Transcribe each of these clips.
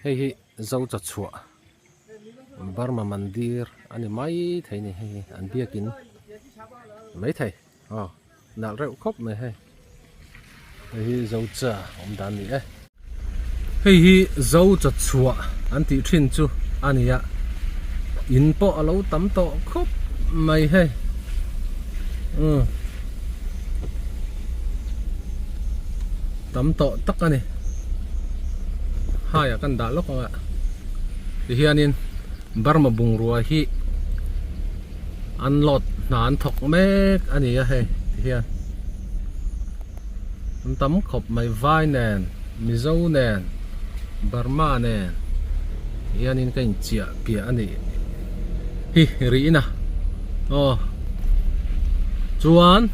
Hei hi zo chaw chhuah Burma mandir a ni mai thei ni hei hi an biakin mai thei aw nalh reuh khawp mai hei hei hi zo cha awm dan a ni e. Hei hi zo chaw chhuah an tih thin chu a ni a in pawh a lo tam tawh khawp mai hei umm tam tawh tak a ni hai ah kan dah lawk ang a tihianin Burma bungrua hi unload hna an thawk mek a ni a hei tihian an tam khawp mai vai nen Mizo nen Burma nen tihianin ka inchiah piah a nih hi rihna aw chuan.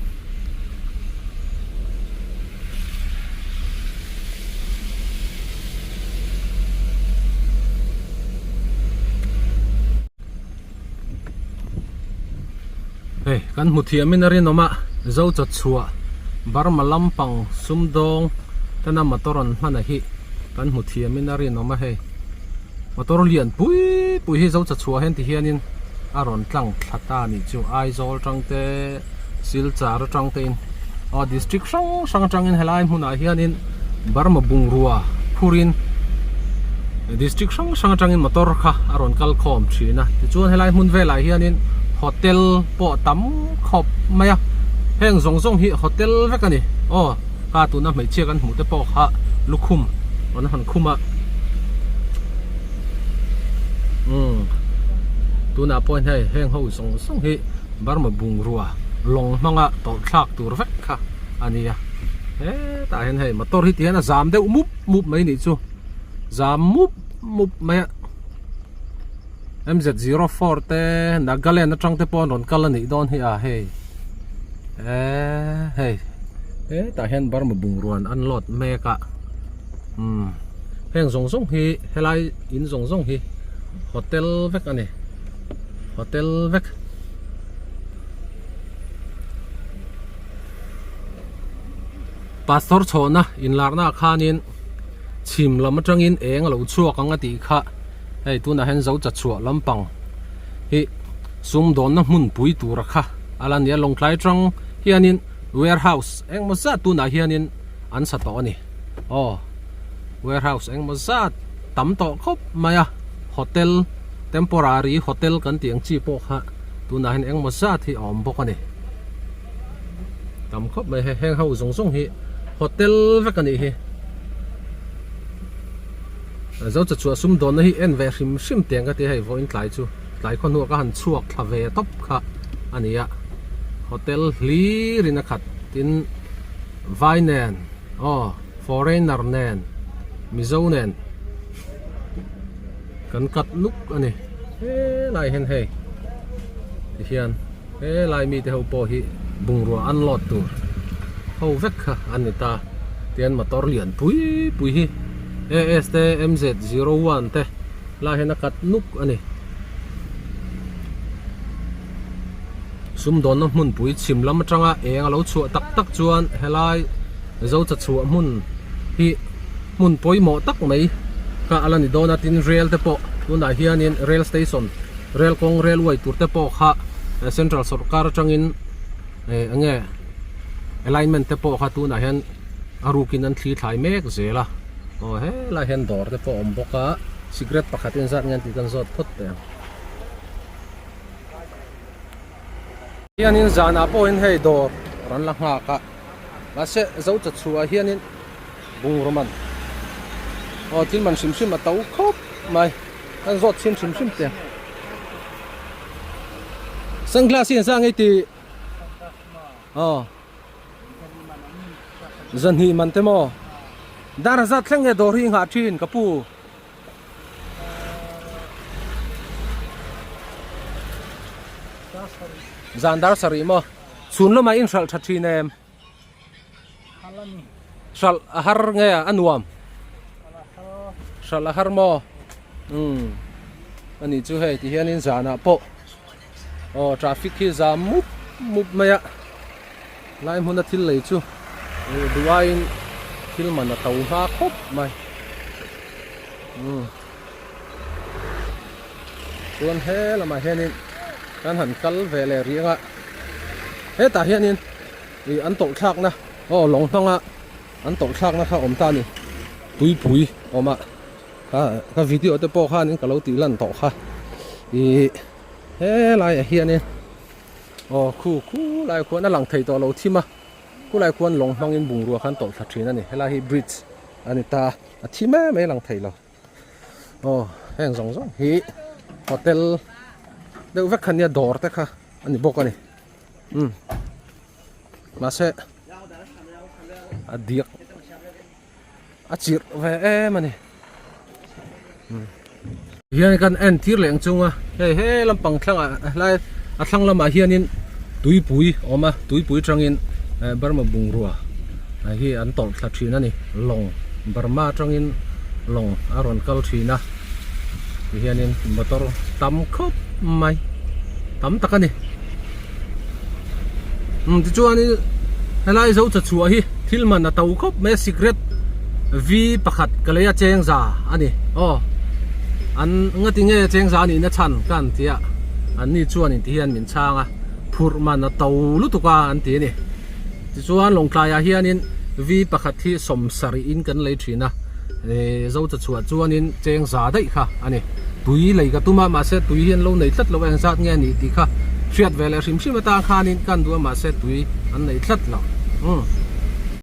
Hei kan hmu thiam in a rinawm a zo chaw chhuah Burma lampang sumdawng tena motor an hman a hi kan hmu thiam in a rinawm a hei motor lian pui pui hi zo chaw chhuah hian ti hian in a rawn tlang thla ta a nih chu Aizawl tang te Silchar atang te in aw district hrang hrang atangin helai hmunah hianin Burma bungrua phurin district hrang hrang atangin motor kha a rawn kal khawm thin a tichuan helai hmun velah hianin hotel pawh tam khawp mai a heng zawng zawng hi hotel vek a ni aw kha tuna hmeichhia kan hmuh te pawh kha lukhum an han khum a umm tunah pawh hian hei heng ho zawng zawng hi. Burma bungrua lawng hmanga tawlh thlak tur vek kha a ni a hetah hian hei motor hi ti hian a zam deuh mup mup mai nih chu zam mup mup mai a MZ04 te Nagaland atang te pawh an rawn kal a nih dawn hi a hei eee hei hetah hian Burma bungrua an unload mek a umm heng zawng zawng hi helai in zawng zawng hi hotel vek a ni. Hotel vek. Pastor chhawhna inlarna ah khanin chhim lam atangin eng a lo chhuak ang a tih kha hei tunah hian zo chachhuah lampang hi sumdawnna hmunpui tura kha a la ni a lawngtlai atang hianin warehouse engmaw zat tunah hianin an sa tawh a ni aw warehouse engmaw zat tam tawh khawp mai a hotel. Temporary hotel kan tih ang chi pawh kha tunah hian engmaw zat hi a awm bawk a ni. Tam khawp mai hei heng ho zawng zawng hi hotel vek a nih hi. Zo cha chhuah sumdawnna hi en ve hrim hrim teng ka ti hei vawiin tlai chu tlai khaw hnuah ka han chhuak thla ve tawp kha a ni a. Hotel hlir in a khat tin vai nen aw foreigner nen Mizo nen. Kan cut nuk a ni helai hian hei tihian helai mite ho pawh hi bungrua unload tur ho vek kha an ni ta tihian motor lian pui pui hi AS te MZ01 te lai hian a cut nuk a ni sumdawnna hmunpui chhim lam atanga eng a lo chhuah tak tak chuan helai Zocha chhuah hmun hi hmun pawimawh tak mai kha a la ni dawn a tin rail te pawh tunah hianin rail station rail kawng railway tur te pawh kha central sawrkar atangin eh eng nge alignment te pawh kha tunah hian a rukin an thli thlai mek zel a aw helaiah hian dawr te pawh a awm bawk a cigarette pakhat in zat nge an tih kan zawt phawt teh ang. Hianin zanah pawhin hei dawr rawn la nghak a. Mahse zo cha chhuah hianin bungraw man aw thil man hrim hrim a to khawp mai kan zawt chhin hrim hrim te sunglass hi engzah nge tih aw zahnih man te maw dar zat thleng nge dawr hi i nghah thin ka pu. Zan dar sarih maw. Chhun lamah in hralh tha thin em? Hralh a har nge a nuam? Hralh a har maw? Umm a nih chu hei ti hianin zanah pawh aw traffic hi zam mup mup mai a lai hmuna thil lei chu duh aiin thil man a to hma khawp mai. Umm. Chuan he lamah hianin kan han kal ve leh rih anga hetah hianin ih an tawlh thlakna aw lawng hmanga an tawlh thlakna kha awm ta a ni tuipui awm a kha ka video te pawh khanin ka lo tih lan tawh kha ih helaiah hianin aw khu khu lai khuan a lang thei tawh lo thim a khulai khuan lawng hmangin bungrua khan tawlh thla thin a ni helai hi bridge a ni ta a thi mai mai a lang thei lo aw heng zawng zawng hi hotel deuh vek kha nia dawr te kha a ni bawk a ni umm mahse a diak a chirh ve em a ni umm hian kan en tir leh ang chung a hei he lampang thlangah helai a thlang lamah hianin tuipui a awm a tuipui atangin eh Burma bungrua hi an tawlh thla thin a ni lawng Burma atangin lawng a rawn kal thin a tihianin motor tam khawp mai tam tak a ni umm tichuanin helai zo cha chhuah hi thil man a to khawp mai a cigarette v pakhat ka lei a cheng za a ni aw an ngati nge cheng za a nihna chhan ka han ti a an ni chuan in ti hian min chhang a phurh man a to lutuk a an ti a ni tichuan lawngtlai ah hianin v pakhat hi sawmsarih in kan lei thin a. Ehh zo cha chhuah chuanin cheng za daih kha a ni. Tui lei ka tum a, mahse tui hi an lo nei tlat lo a, engzat nge a nih tih kha hriat ve leh hrim hrim atang khanin ka an duh a, mahse tui an nei tlat lo. Umm.